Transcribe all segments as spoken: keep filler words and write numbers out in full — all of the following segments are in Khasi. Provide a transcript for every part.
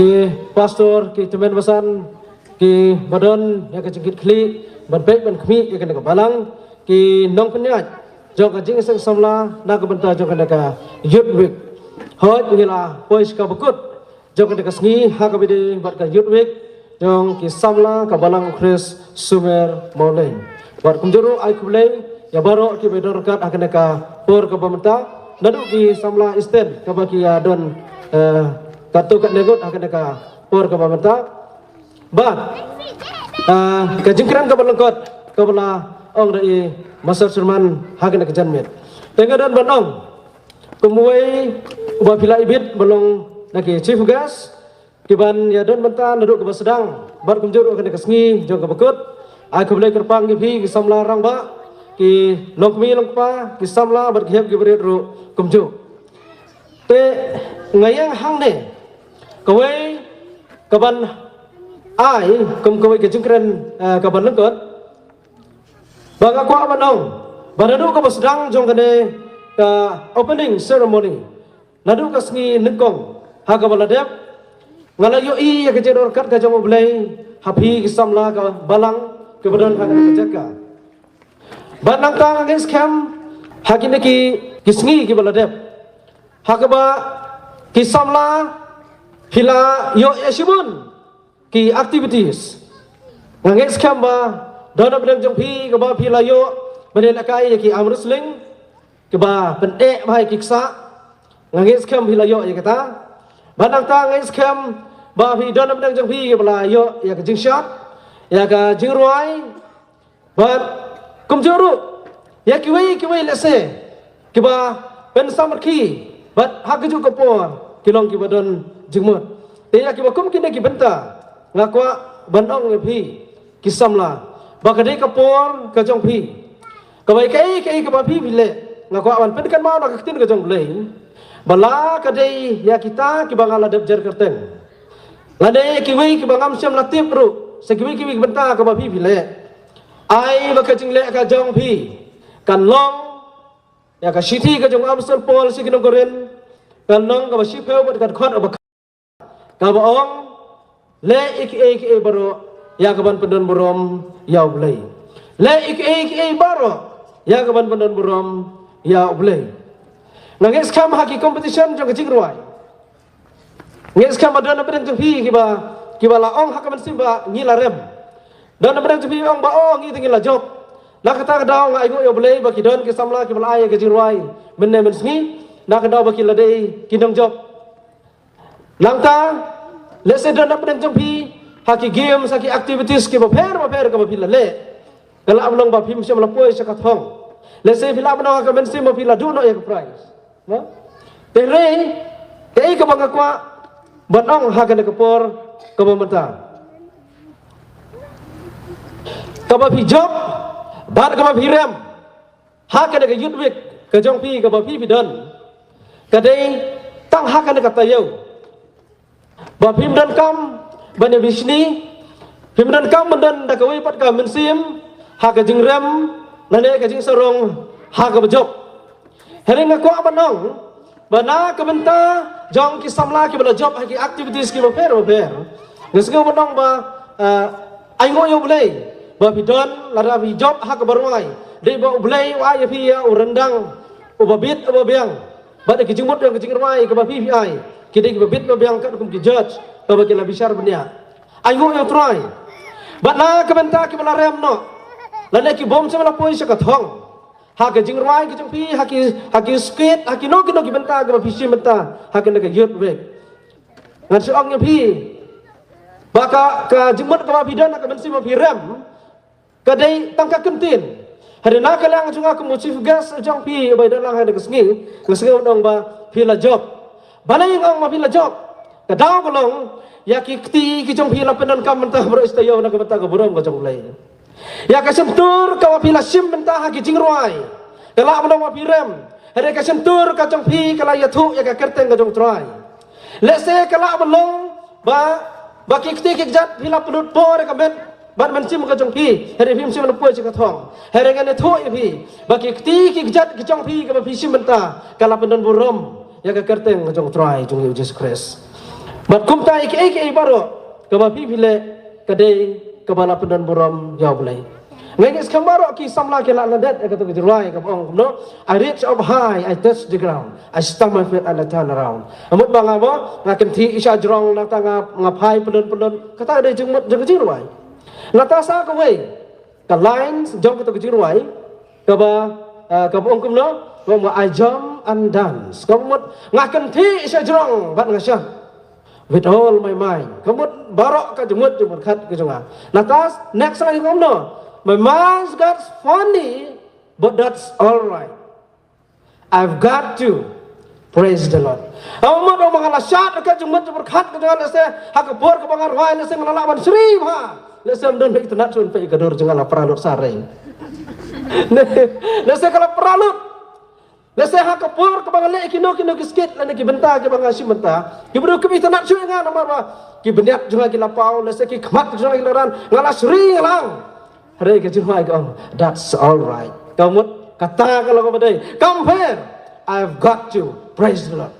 Ki pastor, ki tymmen basan, ki ba don ïa ka jingkitkhlieh ban peit ban khmih ïa kane ka balang, ki nongpynïaid jong ka jingïaseng samla na ka bynta jong kane ka Youth Week. Hooid, ngi la poi sha kaba kut jong kane ka sngi ha kaba ïadei bad ka Youth Week jong ki samla ka Balang U Khrist Sumer Mawleng. Bad kumjuh ruh ai khublei ïa baroh kiba don ryngkat ha kane ka por kaba mynta, naduh ki samla Eastern kaba ki ïa don, eh, katto katne ngut ha kane ka por kaba mynta. Bad, ah, ka jingkren kaba lyngkot kaba la ong da i Master Sherman ha kane ka janmiet. Te nga don ban ong, kumwei uba phi la ibit ba long na ki chief guest kiban ïa don bynta naduh kaba sdang bad kumjuh ruh ha kane ka sngi jong kaba kut. Ai khublei kyrpang ïa phi ki samla rangbah, ki longkmie longkpa, ki samla bad ki hep ki barit ruh kumjuh. Te nga ïeng hangne kawei kaban ai kum kawei ka jingkren, eh, kaban lyngkot, ba nga kwah ban ong ba naduh kaba sdang jong kane ka opening ceremony, naduh ka sngi nyngkong ha kaba la dep, nga la ïohi ïa ka jingdon ryngkat ka jong U Blei ha phi ki samla ka balang kiba don ha kane ka jaka. Bad nangta nga ngeit skhem ha kine ki, ki sngi kiba la dep, ha kaba ki samla phi la ïoh ïa shibun ki activities. Nga ngeit skhem ba don na pdeng jong phi kaba phi la ïoh ban ïalehkai ïa ki arm wrestling, kiba pyndep bha ïa ki ksah. Nga ngeit skhem phi la ïoh ïa kata. Bad nangta nga ngeit skhem ba phi don na pdeng jong phi kaba la ïoh ïa ka jingshad, ïa ka jingrwai, bad kumjuh ruh ïa kiwei kiwei lehse kiba pynsamrkhie bad ha kajuh ka por ki long kiba don jingmut. Te ïa kiba kum kine ki bynta nga kwah ban ong ïa phi ki samla ba ka dei ka por ka jong phi, kaba ïa kaei kaei kaba phi phi leh, nga kwah ban pynkynmaw na ka ktien ka jong U Blei ba la ka dei ïa kita kiba nga la dep jer kyrteng, lane kiwei kiba ngam shym la tip ruh, sa kiwei kiwei ki bynta kaba phi phi leh, ai ba ka jingleh ka jong phi kan long ïa ka shithi ka jong u Apostol Paul sha ki nong Korinth, kan long kaba shiphew bad ka dkhot ba kaba ong, leh ïa kiei kiei baroh ïa kaban pyndon burom ïa U Blei. Leh ïa kiei kiei baroh ïa kaban pyndon burom ïa U Blei. Nga ngeit skhem ha ki competition jong ka jingrwai, ngeit skhem ba don na pdeng jong phi kiba, kiba la ong ha ka mynsiem ba ngi la rem. Don na pdeng jong phi ong ba, oh, ngi te ngi la jop. Na kata ka daw nga ainguh ïa U Blei ba ki don ki samla kiba la ai ïa ka jingrwai mynne mynsngi, na ka daw ba ki la dei ki nongjop. Nangta lehse don na pdeng jong phi ha ki games, ha ki activities kiba pher ba pher kaba phi la leh, ka lah ban long ba phim shym la poi sha ka thong. Lehse phi lah ban ong ha ka mynsiem ba phi la duh noh ïa ka prize. Te hynrei kaei kaba nga kwah ban ong ha kane ka por kaba mynta, kaba phi jop bad kaba phi rem ha kane ka Youth Week ka jong phi kaba phi phi don, ka dei tang ha kane ka taïew ba phim donkam ban ïa bishni, phim donkam ban don da kawei pat ka mynsiem ha ka jingrem lane ka jingsarong ha kaba jop. Hynrei nga kwah ban ong ba na ka bynta jong ki samla kiba la jop ha ki activities kiba pher ba pher, nga sngew ban ong ba, ah, ainguh ïa U Blei ba phi don lada phi jop ha kaba rwai, dei ba U Blei u ai ïa phi ïa u ryndang uba bit uba biang. Bad ki jingmut jong ka jingrwai kaba phi phi ai ki dei kiba bit ba biang katkum ki judge kaba ki la bishar bniah. Ainguh ïa U Trai. Bad na ka bynta kiba la rem noh lane ki bym shym la poi sha ka thong ha ka jingrwai ka jong phi, ha ki, ha ki skit, ha kino kino ki bynta kiba phi shim bynta ha kane ka Youth Week, ngan shu ong ïa phi ba ka, ka jingmut kaba phi don ha ka mynsiem ba phi rem ka dei tang ka kyntien. Hynrei na ka liang jong nga kum u chief guest jong phi uba ïadon lang ha kane ka sngi, nga sngew ban ong ba phi la jop. Balei nga ong ba phi la jop? Ka daw ka long ïa ki kti ki jong phi la pyndonkam mynta baroh shi taïew na ka bynta ka burom ka jong U Blei. Ïa ka shyntur kaba phi la shim bynta ha ki jingrwai, ka lah ban long ba phi rem. Hynrei ka shyntur ka jong phi ka la ïathuh ïa ka kyrteng ka jong U Trai. Lehse ka lah ban long ba, ba ki kti ki kjat phi la pynlut por ïa ka met bad mynsiem ka jong phi, hynrei phim shym la poi sha ka thong. Hynrei ngan ïathuh ïa phi ba ki kti ki kjat ki jong phi kaba phi shim bynta ka la pyndon burom ïa ka kyrteng ka jong U Trai jong ngi U Jisu Khrist. Bad kumta ïa kiei kiei baroh kaba phi phi leh ka dei kaba la pyndon burom ïa U Blei. Nga ngeit skhem baroh ki samla ki la lyndet ïa kato ka jingrwai kaba ong kumno, I reach up high, I touch the ground, I stamp my feet and I turn around. Ka mut ba nga mo, nga kynthih sha jrong, nangta nga, nga phai pyndon pyndon. Kata ka dei jingmut jong ka jingrwai. Nangta sa kawei ka lines jong kato ka jingrwai kaba, ah, kaba ong kumno, kaba ong, I jump and dance. Kaba mut nga kynthih sha jrong bad nga shad with all my mind. Kaba mut baroh ka jingmut jingpyrkhat ka jong nga. Nangta next line kaba ong kumno, my mind got funny, but that's all right. I've got to praise the Lord. Kaba mut ong ba nga la shad ka jingmut jingpyrkhat ka jong nga, lehse ha ka por kaba nga rwai, lehse nga la lah ban shri bha, lehse ym don ba itynnad shuh, peit ka dur jong nga la pra lut sareng. Lehse ka la pra lut. Lehse ha ka por kaba nga leh kino kino ki skit lane ki bynta kiba nga shim bynta, ki briew kim itynnad shuh ïa nga namar ba ki bniat jong nga ki la paw, lehse ki khmat jong nga ki la ran, nga la shri nga la ang. Hynrei ka jingrwai ka ong, that's all right. Kaba mut kata ka long kaba dei. Compare, I've got to praise the Lord.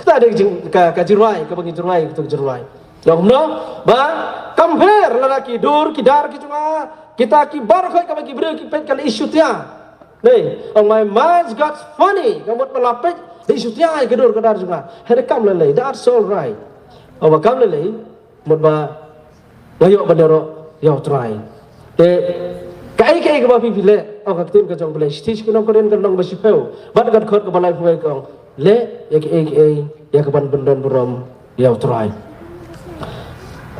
Kata dei ka jing, ka, ka jingrwai, kaba ngi jingrwai, kata ka jingrwai. Long kumno, ba compare lada ki dur ki dar ki jong nga, kita ki baroh khoit kaba ki briew ki peit ka la i shutia. Dei, ong my mind's got funny, kaba mut ba la peit la i shutia ïa ka dur ka dar jong nga. Hynrei kam lei lei, that's all right. Ong ba kam lei lei, mut ba nga ïoh ban ïaroh ïa U Trai. Te kaei kaei kaba phi phi leh, ong ka ktien ka jong U Blei, shithi sha ki nong Korinth ka lynnong ba shiphew bad ka dkhot kaba laiphew wei ka ong, leh ïa kiei kiei ïa kaban pyndon burom ïa U Trai.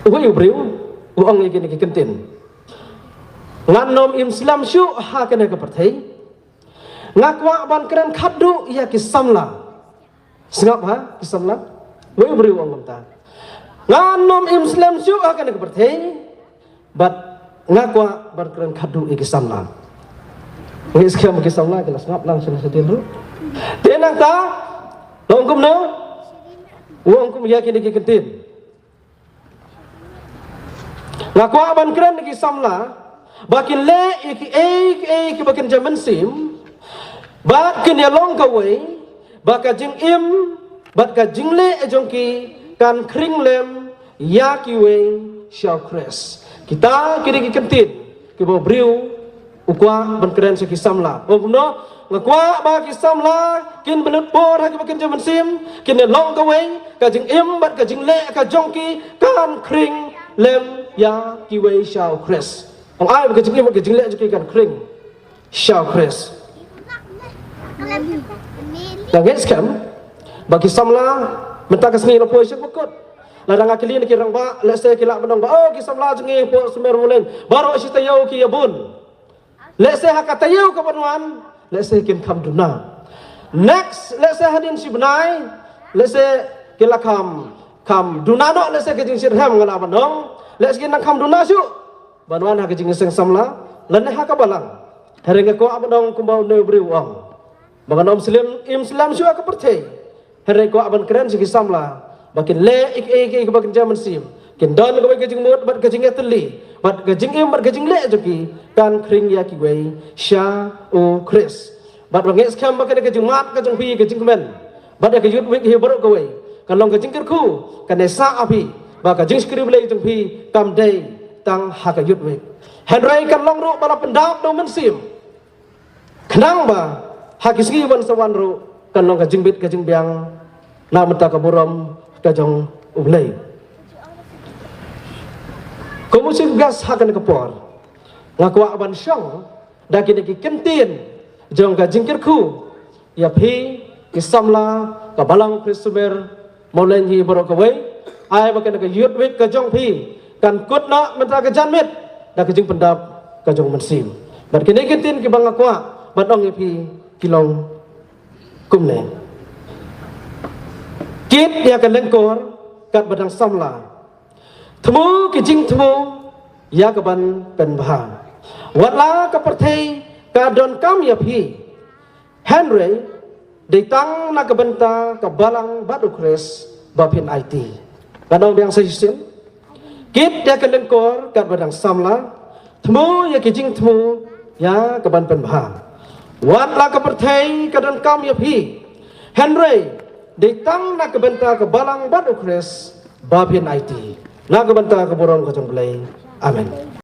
Uwei u briew u ong ïa kine ki kyntien, ngan nym im slem shuh ha kane ka pyrthei. Nga kwah ban kren khatduh ïa ki samla. Sngap ha ki samla. Wei u briew u ong kumta, ngan nym im slem shuh ha kane ka pyrthei, bad nga kwah ban kren khatduh ïa ki samla. Ngi skhem ki samla ki la sngap lang sha sha dien ruh. Te nangta long kumno, u ong kum ïa kine ki kyntien. Nga kwah ban kren ïa ki samla ba kin leh ïa kiei kiei kiba kin jia mynsiem, bad kin ïalong kawei, ba ka jingim bad ka jingleh jong ki kan khring lem ïa kiwei sha U Khrist. Kita ki dei ki kyntien kiba u briew u kwah ban kren sha ki samla. Ong kumno, nga kwah ba ki samla kin bynrap por ha kiba kin jia mynsiem, kin ïalong kawei, ka jingim bad ka jingleh ka jong ki kan khring lem ïa kiwei sha U Khrist. Ong ai ba ka jingim bad ka jingleh jong ki kan khring sha U Khrist. Nga ngeit skhem ba ki samla mynta ka sngi la poi sha ba kut. Lada nga kylli na ki rangbah, lehse ki lah ban ong ba, oh, ki samla jong ngi hapoh Sumer Mawlein baroh shi taïew ki ïabun. Lehse ha ka taïew kaban wan, lehse kin kham duna. Next, lehse hadien shi bnai, lehse ki la kham, kham duna noh, lehse ka jingshitrhem nga lah ban ong. Lehse kin nang kham duna shuh ban wan ha ka jingïaseng samla lane ha ka balang. Hynrei nga kwah ban ong kumba une u briew u ong, ba ngan nym slem, im slem shuh ha ka pyrthei. Hynrei kwah ban kren sha ki samla ba kin leh ïa kiei kiei kiba kin jia mynsiem, kin don kawei ka jingmut bad ka jingïatylli, bad ka jingim bad ka jingleh jong ki kan khring ïa kiwei sha U Khrist. Bad ba ngeit skhem ba kane ka jingmad ka jong phi, ka jingkmen bad ïa ka Youth Week hi baroh kawei, kan long ka jingkyrkhu, kan ïasah ha phi ba ka jingshakri Blei jong phi kam dei tang ha ka Youth Week, hynrei kan long ruh ba la pyndap da U Mynsiem. Khnang ba ha ki sngi ban sa wan ruh kan long ka jingbit ka jingbiang na bynta ka burom ka jong U Blei. Kum u chief guest ha kane ka por, nga kwah ban shong da kine ki kyntien jong ka jingkyrkhu ïa phi ki samla ka Balang Khrist Sumer Mawlein hi baroh kawei. Ai ba kane ka Youth Week ka jong phi kan kut noh mynta ka janmiet da ka jingpyndap ka jong U Mynsiem. Bad kine ki ktien kiba nga kwah ban ong ïa phi ki long kumne. Kit ïa ka lyngkor katba dang samla, thmu ki jingthmu ïa kaban pynbha. Watla ka pyrthei ka donkam ïa phi, hynrei dei tang na ka bynta ka Balang bad U Khrist ba phin aiti. Ngan ong biang sa shisien. Kit ïa ka lyngkor katba dang samla, thmu ïa ki jingthmu ïa kaban pynbha. Watla ka pyrthei ka donkam ïa phi, hynrei dei tang na ka bynta ka Balang bad U Khrist ba phin aiti. Na ka bynta ka burom ka jong U Blei. Amen.